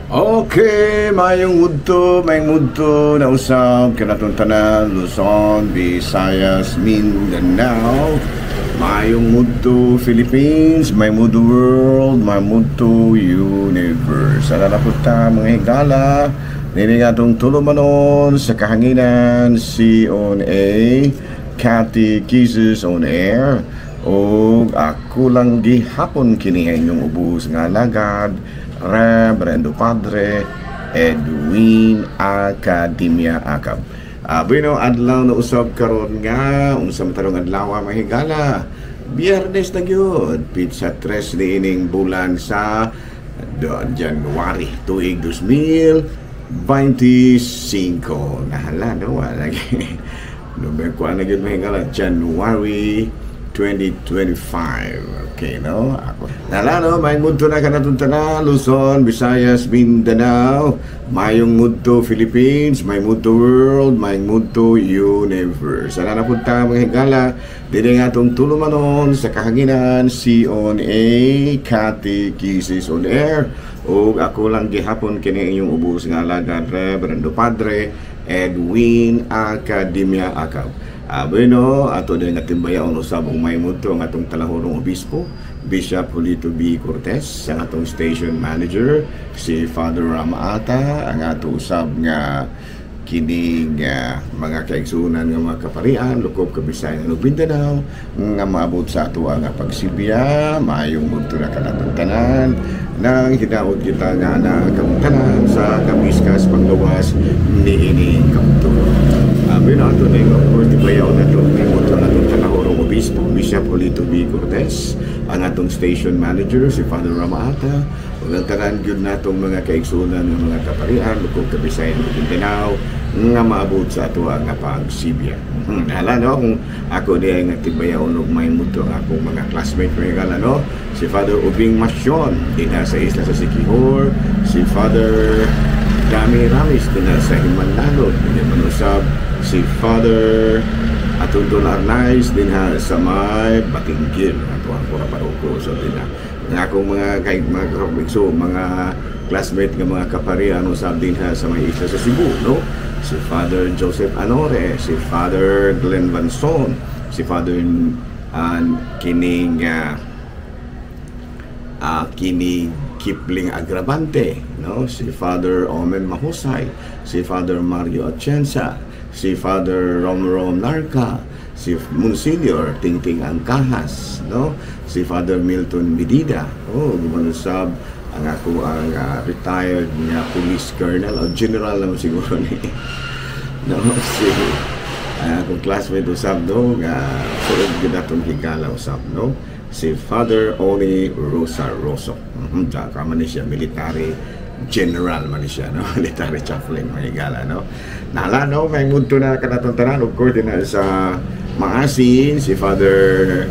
Okay, mayong udto na usab kanatong tanan, Luzon, Visayas, Mindanao. Mayong udto, Philippines, mayong udto, world, mayong udto, universe. Sana na ta, mga higala, nini nga atong tulumanon sa kahanginan, si on a Catechism on Air. O ako lang gihapon kini inyong ubos nga alagad, Reverendo Padre Edwin Academia Acab. Bueno, adlaw na usab karon nga unsa man tarong adlaw, mga higala? Biyernes na gyud, petsa 3 niining bulan sa January, tuig 2025. Nahala no, wala lagi. November kuan na gyud, mga higala, January 2025. Okay, no? Ako. Nala, no? Mayong udto na kanatong tanan, Luzon, Visayas, Mindanao, mayong udto, Philippines, mayong udto, world, mayong udto, universe. Sana na punta, mga higala, dili nga atong tulumanon sa kahanginan, si on a Catechism on Air. O ako lang gihapon kini inyong ubos nga alagad, Reverendo Padre Edwin Academia Acab. Bueno, ato din nga timbayaon usab ang may muto ang atong talahorong obispo, Bishop Julito B. Cortez, ang atong station manager, si Father Ramata, ang ato usab nga kining mga kaigsunan nga mga kaparian, lukop Kabisayan ug Mindanao, nga maabot sa ato nga pagsibya, maayong udto na kanatong tanan, nang hinaot kita nga na kamong tanan sa Kapiskas panglawas niining kabuntugon. Bueno, ato na of course, tibayaw na ito, may muto na itong talahorong obispo, Bishop Julito B. Cortez, ang atong station manager, si Father Ramata, ug ang tanan gyud natong mga kaigsunan ng mga kaparian, lukop Kabisayan ug Mindanao, nga maabot sa ato nga pagsibya. Hala no, kung ako di ay nga tibayaw og may muto ang akong mga classmate ko higala no, si Father Ubing Masyon dinha sa isla sa Siquijor, si Father Dami Ramis dinha sa Himanlalod, dinha manusab si Father Atundon Arnaiz dinha sa may Batinguil, ato ang pura paroko so dinha. Ang akong mga kay mga so, mga classmate nga mga kaparian usab dinha sa may isla sa Cebu no, si Father Joseph Anore, si Father Glenn Vanson, si Father kining kining Kipling Agravante, no? Si Father Omen Mahusay, si Father Mario Atienza, si Father Romrom Narca, si Monsignor Tingting Angkahas, no? Si Father Milton Medida, oh, gumanusab ang ako ang retired nga police colonel o general naman siguro ni no, si ang akong classmate usab no, nga suod gyud atong higala usab no, si Father Oni Rosa Rosso. Kama ni siya military general man ni siya no, military chaplain, mga higala no. Nala no, may mudto na kanatong tanan, of course din sa Maasin, si Father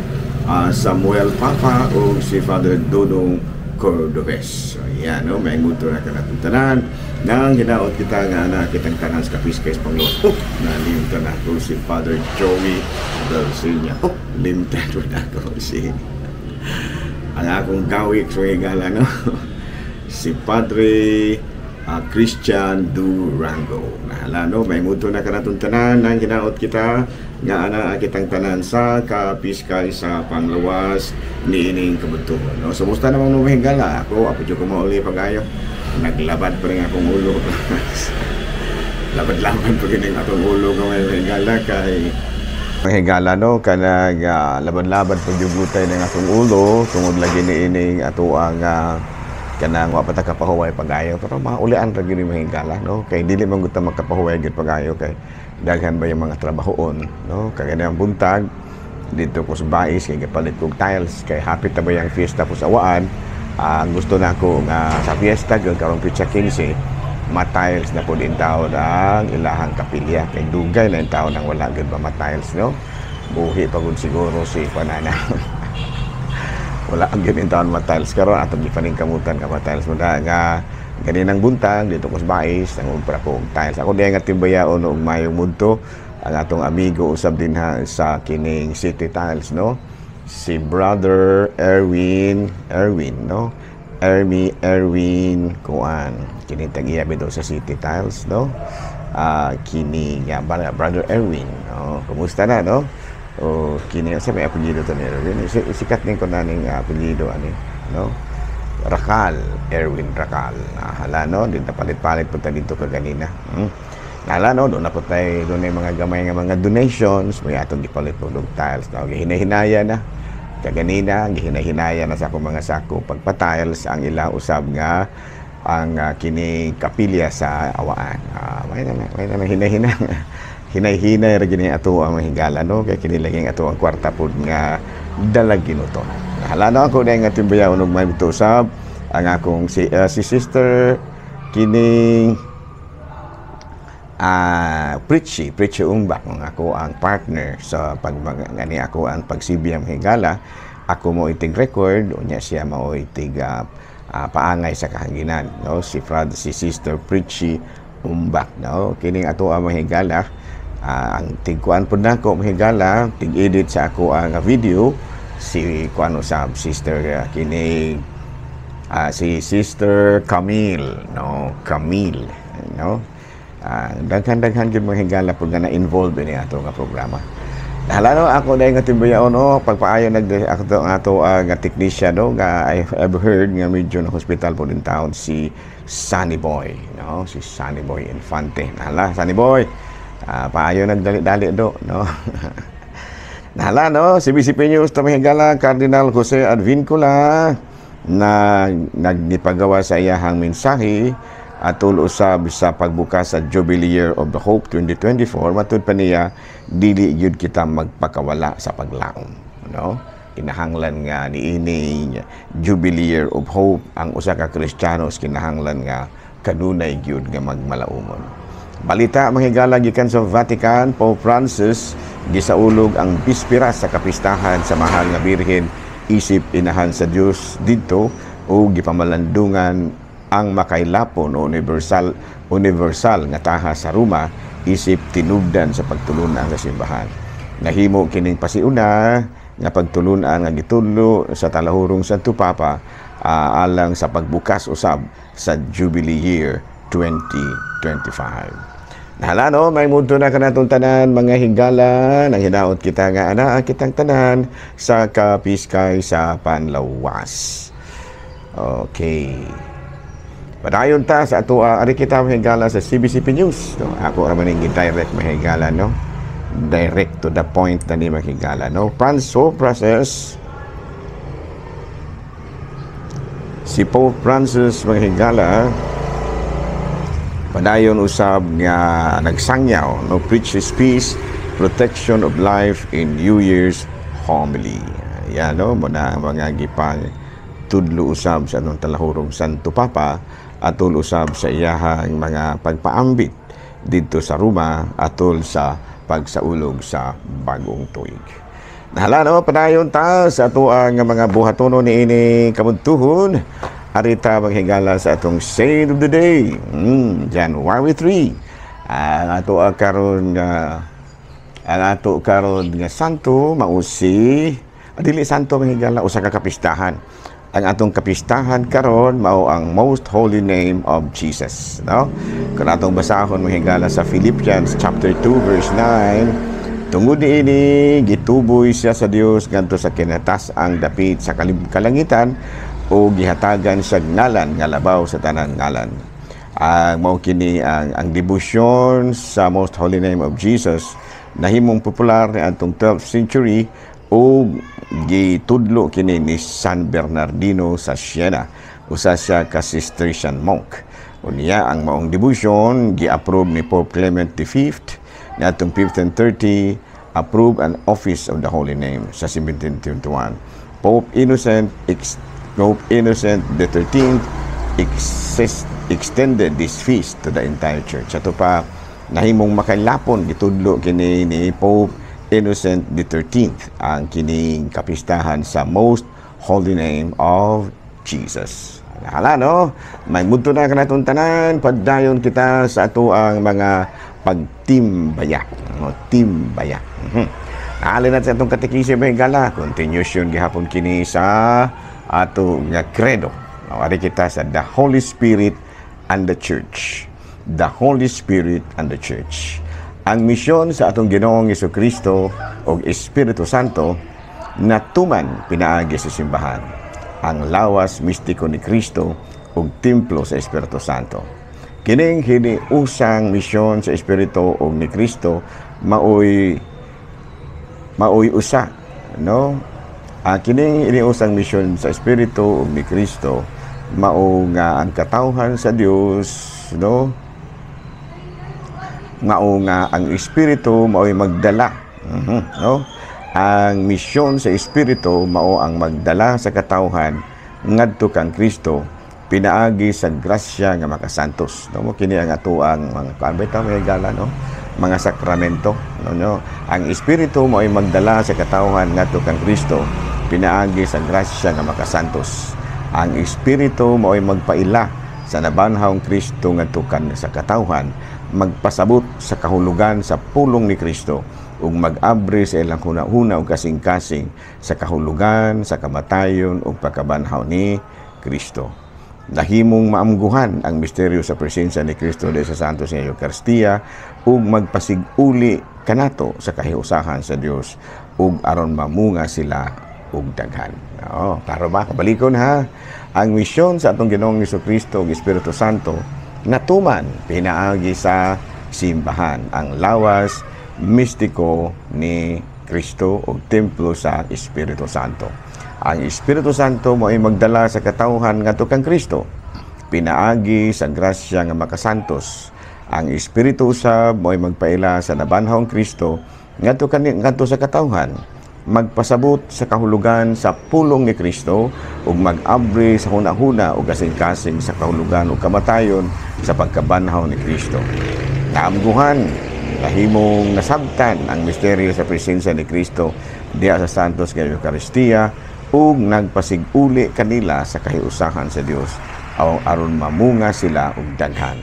Samuel Papa o si Father Dodong Cordobes. So, yan, no? May mudto na kanatong tanan. Nang hinaot kita nga na kitang tanan sa Kapiskay Panglos. Oh, nalimtan ako si Father Joey Belsinya. Oh, limtan ko na ako si ang akong gawik sa higala, no? Si Padre Christian Durango. Nahala, no? May mudto na kanatong tanan nang hinaot kita nga ana kitang tanan sa Kapiskay sa panglawas niining kabuntugon. No? So, musta namang numihigala? Ako, ako ko mauli pag-ayo. Naglabad pa rin akong ulo. Labad-labad pa rin akong ulo ko may higala kay ang higala no, kanang labad-labad pag yugutay ng akong ulo tungod lagi niining ato ang kanang wa pa ta kapahuway pag-ayo, pero maulian ra gyud ni higala no, kay dili man gud ta makapahuway gyud pag-ayo kay daghan ba yung mga trabahoon no. Kay ang buntag dito ko sa bais kay gapalit kog tiles kay hapit na ba yung fiesta ko sa awaan. Gusto na ako nga sa fiesta gyud karong petsa 15 ma-tiles na pud taon ang ilahang kapilya kay dugay na taon ang wala gyud ba ma-tiles no. Buhi pa gud siguro si panana, wala ang gyud taon ma-tiles. Karon atong gipaningkamutan nga ma-tiles mo da nga ganinang buntag dito ko sa bais nangumpra ko og tiles. Ako diay nga timbayaon og mayong mudto ang atong amigo usab dinha sa kining City Tiles no, si Brother Erwin Erwin no. Ermi Erwin Kuan, kini tag-iya do sa City Tiles, no? Kini nga Brother Erwin, no? Kumusta na, no? O kini sa may apelyido to ni Erwin, sikat ning ko naning apelyido ani, no? Rakal, Erwin Rakal. Hala, no, dito palit-palit punta dito kaganina. Hala, no, doon na po tayo, doon na mga gamay nga mga donations, may atong gipalit po og tiles, no? Gihinahinaya na. Kaganina, gihinahinaya na sa akong mga sako pagpa-tiles ang ila usab nga ang kini kapilya sa awaan. May na hinahina. Hinay-hinay ra gini ato ang higala, no, kay kini lagi ato ang kwarta pud nga dalag ginuto. Hala, no, ako na nga timbayaw og may usab ang akong si sister kining Pritchie Umbak, ang ako ang partner sa pag ngani ako ang pagsibiyang higala. Ako mo itig record, unya siya mao itig paangay sa kahanginan, no? Si Frad, si Sister Pritchie Umbak, no? Kining ato ang mga higala, ang tigkuan pud nako mga higala, tig-edit sa ako ang video si kuan usab, sister kini si Sister Camille, no? Camille, no? Daghan-daghan gyud mga higala pud nga na-involve ini ato nga programa. Hala, no, ako dahil nga timbayaon, no, pagpaayo nag ako to ang ato nga technician, no, nga I've heard nga medyo na hospital po din taon si Sunny Boy, no, si Sunny Boy Infante. Hala, Sunny Boy, paayo nagdali-dali do, no. Hala, no, CBCP News ta, mga higala, Cardinal Jose Advincula na nagnipagawa sa iyahang mensahe atol usab sa pagbukas sa Jubilee Year of the Hope 2024. Matud pa niya, dili gyud kita magpakawala sa paglaom, no? Kinahanglan nga niini Jubilee Year of Hope, ang usa ka Kristiyano kinahanglan nga kanunay gyud nga magmalaumon. Balita, mga higala, gikan sa Vatican, Pope Francis gisaulog ang bispiras sa kapistahan sa Mahal nga Birhen isip Inahan sa Dios didto o gipamalandungan ang makailapon o universal universal nga taha sa Roma isip tinubdan sa pagtulunan sa simbahan. Nahimo kining pasiuna nga pagtulunan nga gitudlo sa talahurong Santo Papa alang sa pagbukas usab sa Jubilee Year 2025. Nahala, no, may mundo na kanatong tanan, mga higala, nang hinaot kita nga ana kitang tanan sa kapiskay sa panlawas. Okay. Padayon ta sa ato, ari kita, mga higala, sa CBCP News. No? Ako ra man ning direct, mga higala, no. Direct to the point na ni, mga higala, no. Francis, si Pope Francis, mga higala, padayon usab nga nagsangyaw, no, preaches peace, protection of life in New Year's homily. Yan, no, muna ang mga gipang tudlo usab sa anong talahurong Santo Papa atol usab sa iyahang mga pagpaambit didto sa Roma atol sa pagsaulog sa bagong tuig. Nahala, no, padayon ta sa ato ang mga buhatono ni ini kabuntuhon. Arita, maghigala, sa atong saint of the day, January 3. Ang ato karon nga santo mausi dili santo, mahigala, usa ka kapistahan. Ang atong kapistahan karon mao ang Most Holy Name of Jesus, no? Kung atong basahon, mahigala, sa Philippians chapter 2 verse 9, tungod niini gituboy siya sa Dios ngadto sa kinatas-ang dapit sa kalangitan o gihatagan siya ngalan nga labaw sa tanan ngalan. Ang mao kini ang debosyon sa Most Holy Name of Jesus nahimong popular ni atong 12th century o gitudlo kini ni San Bernardino sa Siena. Usa siya ka Cistercian monk. Unya ang maong debosyon gi-approve ni Pope Clement V niadtong 1530, approve an Office of the Holy Name sa 1721. Pope Innocent XIII extended this feast to the entire church. Ato pa nahimong makailapon, gitudlo kini ni Pope Innocent XIII ang kining kapistahan sa Most Holy Name of Jesus. Hala, no, may mudto na kanatong tanan, pagdayon kita sa ato ang mga pagtimbaya. No, timbaya. Naalin natin sa atong katekismo, gala. Continuation gihapon kini sa ato nga credo. Now, ari kita sa the Holy Spirit and the Church. The Holy Spirit and the Church. Ang misyon sa atong Ginoong Kristo ug Espiritu Santo natuman pinaagi sa simbahan, ang lawas mistiko ni Kristo ug templo sa Espiritu Santo. Kining hiniusang misyon sa Espiritu ug ni Kristo maoy maoy usa, no? Kining iniusang misyon sa Espiritu ug ni Kristo mao nga ang katawhan sa Dios, no, mao nga ang Espiritu maoy magdala, no, ang misyon sa Espiritu mao ang magdala sa katawhan ngadto kang Kristo pinaagi sa grasya nga makasantos, no? Mo kini ang atoang mga kuan ba may gala, no, mga sakramento, no, no? Ang Espiritu mao'y magdala sa katawhan ngadto kang Kristo pinaagi sa grasya nga makasantos. Ang Espiritu mao'y magpaila sa nabanhawng Kristo ngadto kan sa katawhan, magpasabot sa kahulugan sa pulong ni Kristo ug mag-abre sa ilang huna-huna ug kasing-kasing sa kahulugan sa kamatayon ug pagkabanhaw ni Kristo. Nahimong maamguhan ang misteryo sa presensya ni Kristo sa Santos nga Eucharistia ug magpasig-uli kanato sa kahiusahan sa Dios ug aron mamunga sila ug daghan. Oo, klaro ba? Kabalikon ha. Ang misyon sa atong Ginoong Kristo ug Espiritu Santo natuman pinaagi sa simbahan, ang lawas mistiko ni Kristo ug templo sa Espiritu Santo. Ang Espiritu Santo mo ay magdala sa katawhan ngadto kang Kristo pinaagi sa grasya nga makasantos. Ang Espiritu usab mo ay magpaila sa nabanhawng Kristo ngadto sa katawhan, magpasabot sa kahulugan sa pulong ni Kristo ug mag-abre sa hunahuna ug kasing-kasing sa kahulugan ug kamatayon sa pagkabanhaw ni Kristo. Naamguhan, nahimong nasabtan ang misteryo sa presensya ni Kristo diha sa Santos nga Eucharistia ug nagpasig-uli kanila sa kahiusahan sa Dios aron mamunga sila og daghan.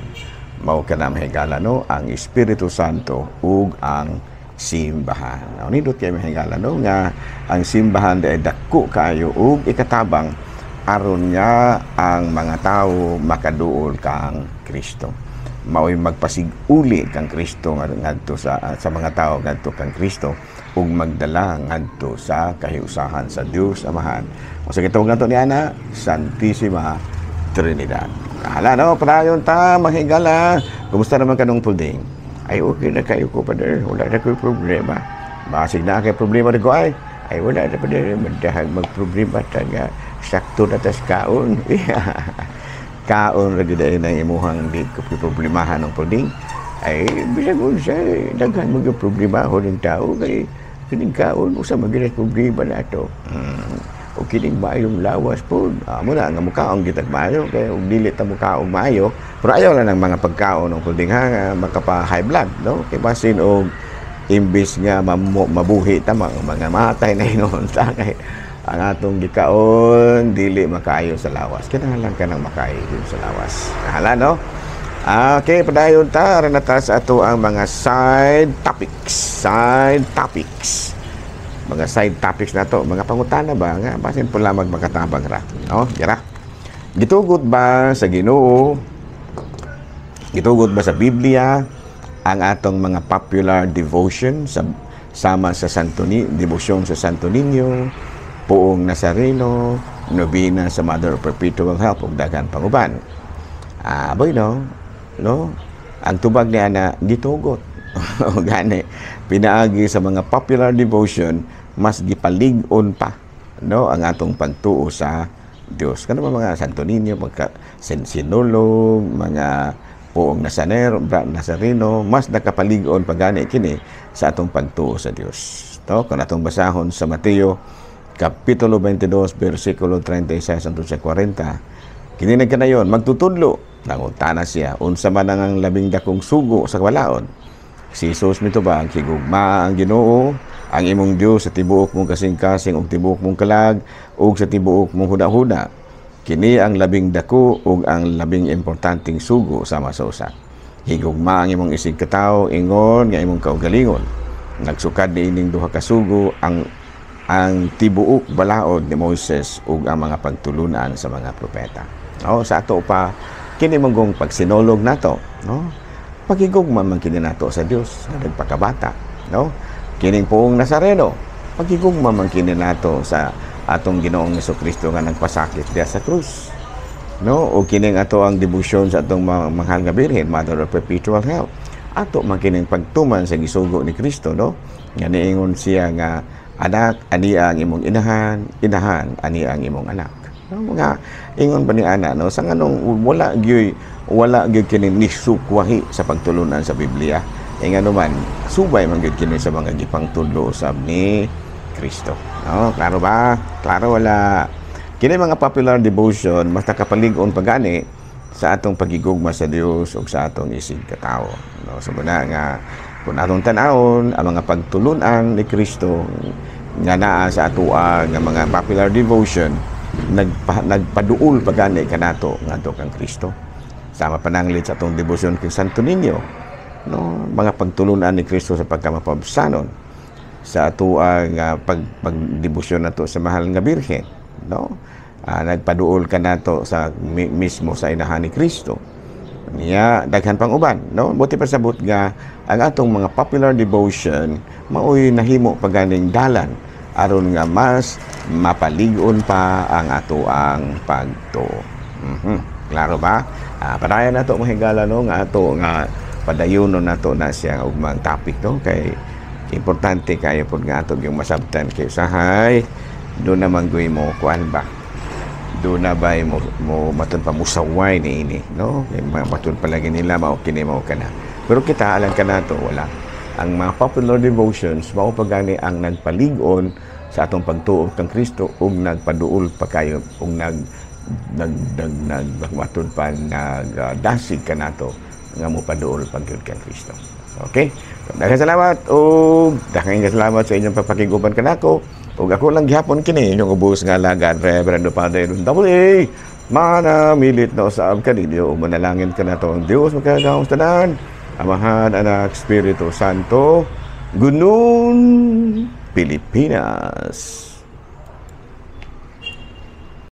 Mao kana, mahigala, no, ang Espiritu Santo ug ang simbahan. Now, nindot kay, mahigala, no, nga ang simbahan ay dako kaayo ug ikatabang aron nga ang mga tawo makaduol kang Kristo. Mao'y magpasig-uli kang Kristo ngadto sa mga tawo ngadto kang Kristo ug magdala ngadto sa kahiusahan sa Dios Amahan. O sa gitawag nato ni ana, Santissima Trinidad. Hala, no, padayon ta, mahigala. Kumusta naman kanong pulding? Ay, okay na kayo ko, Father. Wala na ko'y problema. Basig na kay problema ko ay. Ay, wala na, Father. Madahag magproblema ta nga. Sakto na tas kaon. Kaon ra gyud ay nang imuhang di ko problemahan ng pulding. Ay, bisag unsa, daghan mga problema ng tao kay kining kaon usa man gyud problema nato. O kining maayong lawas po. Amo na nga mukaon kitag maayo kay og dili ta mukaon maayo, pero ayaw lang ng mga pagkaon ng pulding ha nga makapa high blood, no? Kay basin og imbis nga mabuhi ta, mga matay na hinuon ta kay ang atong gikaon dili makaayo sa lawas. Kinahanglan ka nang makaayo sa lawas. Hala, no? Okay, padayon ta aron na ta sa ato ang mga side topics. Side topics. Mga side topics na to, mga pangutana ba nga basin pula magmakatabang ra. No, dira. Gitugot ba sa Ginoo? Gitugot ba sa Biblia ang atong mga popular devotion sa sama sa Santo Ni debosyon sa Santo Niño, Poong Nazareno, nobena sa Mother of Perpetual Help ug daghan pang uban? Ah, boy, no. No? Ang tubag niya na gitugot. O gani, pinaagi sa mga popular devotion, mas gipalig-on pa, no, ang atong pagtuo sa Dios. Kano ba mga Santo Niño, pagka Sinulog, mga Poong Nazareno, Nazareno, mas nakapalig-on pa gani kini sa atong pagtuo sa Dios. To, kung atong basahon sa Mateo Kapitulo 22, versikulo 36 hangtod sa 40, kini nagkanayon, magtutudlo, nangutana siya, unsa man ang labing dakong sugo sa balaod? Si Jesus mitubag, higugma ang Ginoo, ang imong Dios sa tibuok mong kasing-kasing ug tibuok mong kalag ug sa tibuok mong huna-huna. Kini ang labing dako ug ang labing importanteng sugo sama sa usa. Higugma ang imong isig katawo ingon nga imong kaugalingon. Nagsukad niining duha ka sugo ang Ang tibuok balaod ni Moises ug ang mga pagtulunan sa mga propeta. No, sa ato pa kini manggong pagsinulog nato, no? Pagigugma man kini nato sa Dios nga nagpakabata, no? Kining Poong Nazareno, pagigugma man kini nato sa atong Ginoong Kristo nga nagpasakit diya sa krus. No, o kining ato ang debosyon sa atong mahal nga Birhen, Mother of Perpetual Help. Ato man kining pagtuman sa gisugo ni Kristo, no? Nga niingon siya nga, "Anak, ani ang imong inahan, inahan, ani ang imong anak." No, mga ingon pa ni ana, no? Sa nganong wala gyud kini nisukwahi sa pagtulunan sa Biblia. E ngano man, subay man gyud kini sa mga gipangtudlo usab ni Kristo. No, klaro ba? Klaro wala? Kini mga popular devotion mas nakapalig-on pagani sa atong pagigugma sa Dios ug sa atong isig katawo. No, so muna nga kung atong tan-awon ang mga pagtulunan ni Kristo nga naa sa atoa nga mga popular devotion, nagpaduol pagani kanato ngadto kang Kristo. Sama pananglit sa atong debosyon kay Santo Niño, no, mga pagtulunan ni Kristo sa pagkamapabsanon, sa atoa nga pagdebosyon nato sa mahal nga Birhen, no, nagpaduol kanato sa mismo sa inahan ni Kristo. Niya daghan pang uban, no? Buot ipasabot nga ang atong mga popular devotion maoy nahimo paganing dalan aron nga mas mapalig-on pa ang ato ang pagtuo. Klaro ba? Padayon nato, mga higala, no, nga ato nga padayonon nato na siya ugmang topic, no, kay importante kayo pod nga ato yung masabtan, kay usahay do naman goy mo kuan ba, do na ba mo maton pa musaway ni ini, no? Kay maton palagi nila mao kini, mao kana, pero kita alang kanato wala. Ang mga popular devotions mao pagani ang nagpalig-on sa atong pagtuo kang Kristo ug nagpaduol pa kayo ug nag nag nag nag matud pa nagdasig kanato nga mopaduol pag gyud kang Kristo. Okay? Daghang salamat ug daghang salamat sa inyong pagpakig-uban kanako. Ug ako lang gihapon kini inyong ubos nga alagad, Reverendo Padre Double A. Manamilit na usab kaninyo ug manalangin kanato ang Dios makagagahom tanan. Amahan, Anak, Espiritu Santo. Good noon, Pilipinas.